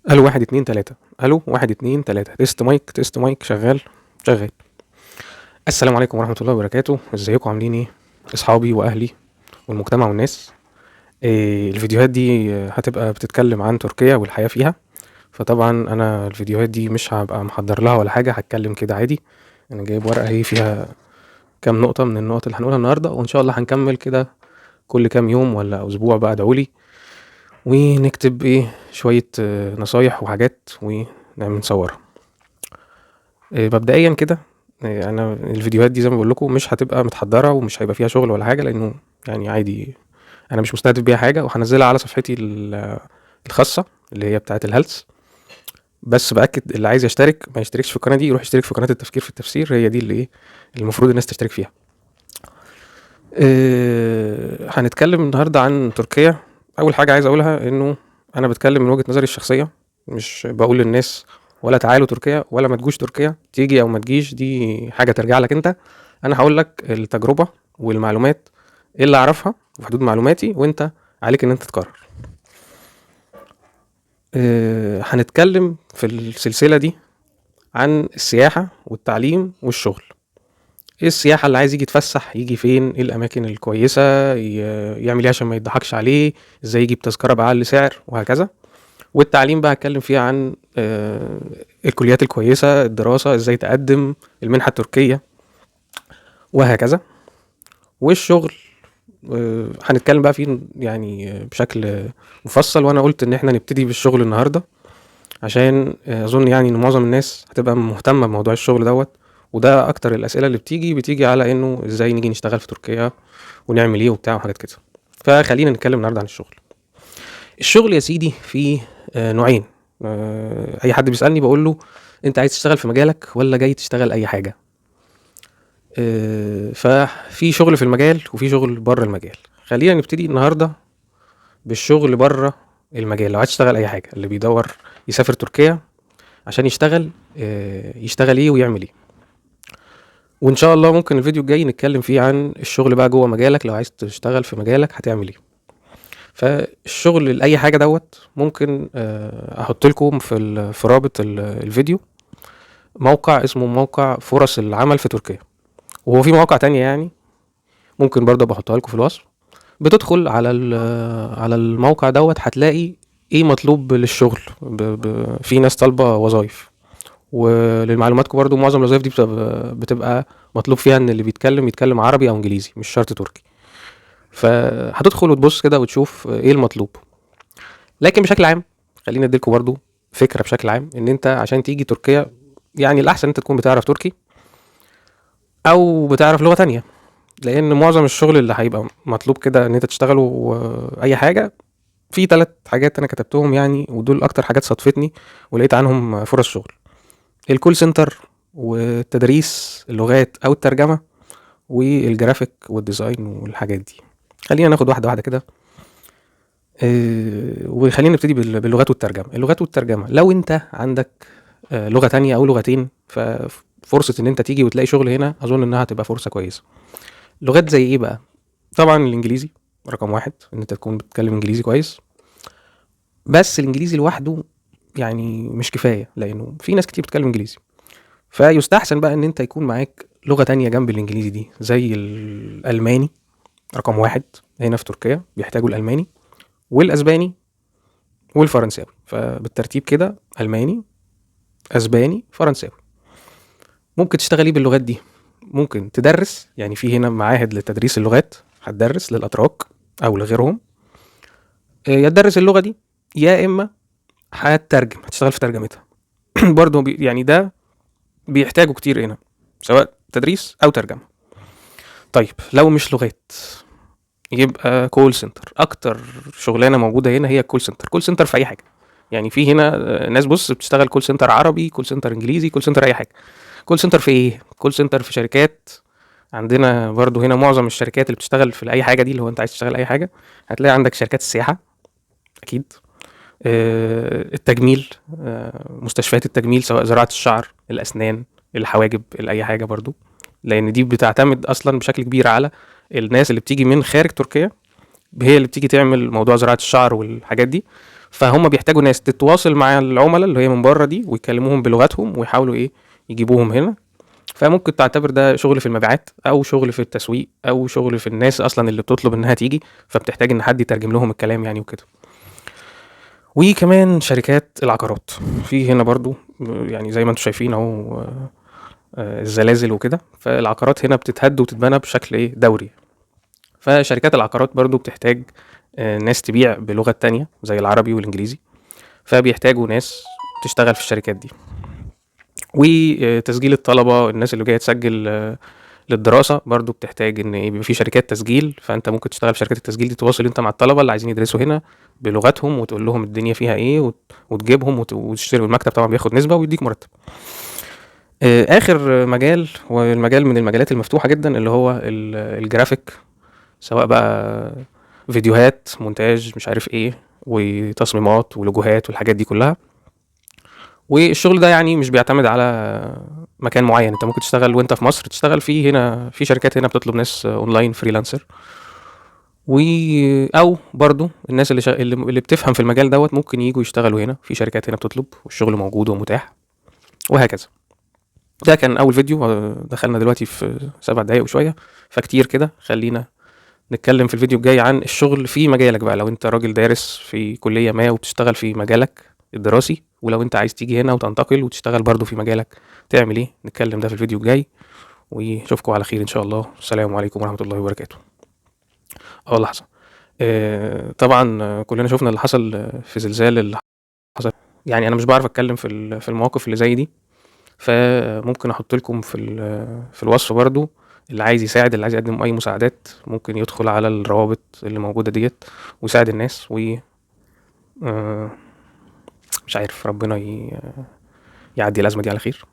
الو 1 2 3، الو 1 2 3، test mic test mic، شغال شغال. السلام عليكم ورحمة الله وبركاته. ازيكم عاملين ايه اصحابي واهلي والمجتمع والناس؟ الفيديوهات دي هتبقى بتتكلم عن تركيا والحياة فيها. فطبعا انا الفيديوهات دي مش هبقى محضر لها ولا حاجة، هتكلم كده عادي. انا جايب ورقة اهي فيها كام نقطة من النقط اللي هنقولها النهاردة، وان شاء الله هنكمل كده كل كام يوم ولا اسبوع بقى، ادعولي، ونكتب ايه شوية نصايح وحاجات ونعمل نصورها. مبدئيا كده، انا الفيديوهات دي زي ما بقول لكم مش هتبقى متحضرة ومش هيبقى فيها شغل ولا حاجة، لانه عادي انا مش مستهدف بيها حاجة، وهنزلها على صفحتي الخاصة اللي هي بتاعة الهلس. بس بأكد اللي عايز يشترك ما يشتركش في القناة دي، يروح يشترك في قناة التفكير في التفسير، هي دي اللي ايه المفروض الناس تشترك فيها. هنتكلم النهاردة عن تركيا. أول حاجة عايز أقولها إنه أنا بتكلم من وجهة نظري الشخصية، مش بقول للناس ولا تعالوا تركيا ولا ما تجوش تركيا، تيجي أو ما تجيش دي حاجة ترجع لك أنت. أنا هقول لك التجربة والمعلومات اللي أعرفها في حدود معلوماتي، وأنت عليك إن أنت تقرر. هنتكلم في السلسلة دي عن السياحة والتعليم والشغل. ايه السياحة؟ اللي عايز يجي يتفسح يجي فين، ايه الاماكن الكويسة، يعمل ايه عشان ما يضحكش عليه، ازاي يجيب تذكرة بأقل سعر وهكذا. والتعليم بقى هتكلم فيها عن الكليات الكويسة، الدراسة، ازاي تقدم المنحة التركية وهكذا. والشغل هنتكلم بقى فيه بشكل مفصل. وانا قلت ان احنا نبتدي بالشغل النهاردة عشان اظن ان معظم الناس هتبقى مهتمة بموضوع الشغل دوت، وده اكتر الاسئلة اللي بتيجي على انه ازاي نيجي نشتغل في تركيا ونعمل ايه وبتاع وحاجات كده. فخلينا نتكلم النهارده عن الشغل. الشغل يا سيدي فيه نوعين. اي حد بيسالني بقول له انت عايز تشتغل في مجالك ولا جاي تشتغل اي حاجة؟ ففي شغل في المجال وفي شغل بره المجال. خلينا نبتدي النهارده بالشغل بره المجال. لو عايز تشتغل اي حاجة، اللي بيدور يسافر تركيا عشان يشتغل، يشتغل ايه ويعمل ايه. وان شاء الله ممكن الفيديو الجاي نتكلم فيه عن الشغل بقى جوه مجالك، لو عايز تشتغل في مجالك هتعمل ايه. فالشغل لاي حاجة دوت ممكن احط لكم في رابط الفيديو موقع اسمه موقع فرص العمل في تركيا، وهو في مواقع تانية ممكن برضه بحطها لكم في الوصف. بتدخل على الموقع دوت هتلاقي ايه مطلوب للشغل. في ناس طالبه وظايف، وللمعلوماتكم برضو معظم الوظايف دي بتبقى مطلوب فيها ان اللي بيتكلم يتكلم عربي او انجليزي، مش شرط تركي. فهتدخل وتبص كده وتشوف ايه المطلوب. لكن بشكل عام خلينا اديلكم برضو فكرة بشكل عام، ان انت عشان تيجي تركيا الاحسن انت تكون بتعرف تركي او بتعرف لغة تانية، لان معظم الشغل اللي هيبقى مطلوب كده ان انت تشتغله اي حاجة. في 3 حاجات انا كتبتهم ودول اكتر حاجات صدفتني ولقيت عنهم فرص شغل: ال call center والتدريس اللغات او الترجمة، وال graphic وال design والحاجات دي. خلينا ناخد واحدة واحدة كده، وخلينا نبتدي باللغات والترجمة. اللغات والترجمة لو انت عندك لغة تانية او لغتين، ففرصه ان انت تيجي وتلاقي شغل هنا اظن انها هتبقى فرصة كويسة. لغات زي ايه بقى؟ طبعا الانجليزي رقم 1، ان انت تكون بتتكلم انجليزي كويس. بس الانجليزي لوحده مش كفاية، لانه في ناس كتير بتتكلم انجليزي، فيستحسن بقى ان انت يكون معاك لغة تانية جنب الانجليزي دي، زي الالماني رقم 1 هنا في تركيا بيحتاجوا الالماني والاسباني والفرنساوي. فبالترتيب كده الماني اسباني فرنساوي. ممكن تشتغل ايه باللغات دي؟ ممكن تدرس، في هنا معاهد لتدريس اللغات، هتدرس للاتراك او لغيرهم، يا تدرس اللغة دي يا اما هتترجم، هتشتغل في ترجمتها. برضه ده بيحتاجوا كتير هنا، سواء تدريس او ترجمه. طيب لو مش لغات يبقى call center. اكتر شغلانة موجودة هنا هي ال call center. call center في اي حاجة، في هنا ناس بتشتغل call center عربي، call center انجليزي، call center اي حاجة. call center في ايه؟ call center في شركات. عندنا برضو هنا معظم الشركات اللي بتشتغل في اي حاجة دي، اللي هو انت عايز تشتغل اي حاجة، هتلاقي عندك شركات السياحة اكيد، التجميل، مستشفيات التجميل سواء زراعة الشعر، الاسنان، الحواجب، اي حاجة برضو، لان دي بتعتمد اصلا بشكل كبير على الناس اللي بتيجي من خارج تركيا، هي اللي بتيجي تعمل موضوع زراعة الشعر والحاجات دي. فهم بيحتاجوا ناس تتواصل مع العملاء اللي هي من بره دي ويكلموهم بلغتهم ويحاولوا ايه يجيبوهم هنا. فممكن تعتبر ده شغل في المبيعات او شغل في التسويق او شغل في الناس اصلا اللي بتطلب انها تيجي، فبتحتاج ان حد يترجم لهم الكلام يعني وكده. وكمان شركات العقارات في هنا برضو، يعني زي ما انتم شايفين اهو، الزلازل وكده، فالعقارات هنا بتتهد وتتبنى بشكل ايه دوري. فشركات العقارات برضو بتحتاج ناس تبيع بلغة تانية زي العربي والانجليزي، فبيحتاجوا ناس تشتغل في الشركات دي. وتسجيل الطلبة، الناس اللي جاية تسجل للدراسة برضو بتحتاج ان ايه، بيبقى في شركات تسجيل، فانت ممكن تشتغل في شركات التسجيل دي، تواصل انت مع الطلبة اللي عايزين يدرسوا هنا بلغتهم وتقول لهم الدنيا فيها ايه وتجيبهم وتشتري. المكتب طبعا بياخد نسبة ويديك مرتب. اخر مجال والمجال من المجالات المفتوحة جدا اللي هو الجرافيك، سواء بقى فيديوهات، مونتاج، مش عارف ايه، وتصميمات ولوجوهات والحاجات دي كلها. والشغل ده يعني مش بيعتمد على مكان معين، انت ممكن تشتغل وانت في مصر، تشتغل فيه هنا في شركات هنا بتطلب ناس online freelancer، و او برضو الناس اللي بتفهم في المجال دوت ممكن ييجوا يشتغلوا هنا في شركات هنا بتطلب، والشغل موجود ومتاح وهكذا. ده كان اول فيديو، دخلنا دلوقتي في 7 دقايق وشوية، فكتير كده. خلينا نتكلم في الفيديو الجاي عن الشغل في مجالك بقى، لو انت راجل دارس في كلية ما وبتشتغل في مجالك الدراسي، ولو انت عايز تيجي هنا وتنتقل وتشتغل برضو في مجالك تعمل ايه، نتكلم ده في الفيديو الجاي. واشوفكم على خير ان شاء الله. السلام عليكم ورحمة الله وبركاته. لحظة، طبعا كلنا شفنا اللي حصل في زلزال اللي حصل، يعني انا مش بعرف اتكلم في المواقف اللي زي دي، فممكن احط لكم في الوصف برضو اللي عايز يساعد، اللي عايز يقدم اي مساعدات ممكن يدخل على الروابط اللي موجودة ديت ويساعد الناس. و مش عارف، ربنا يعدي الأزمة دي على خير.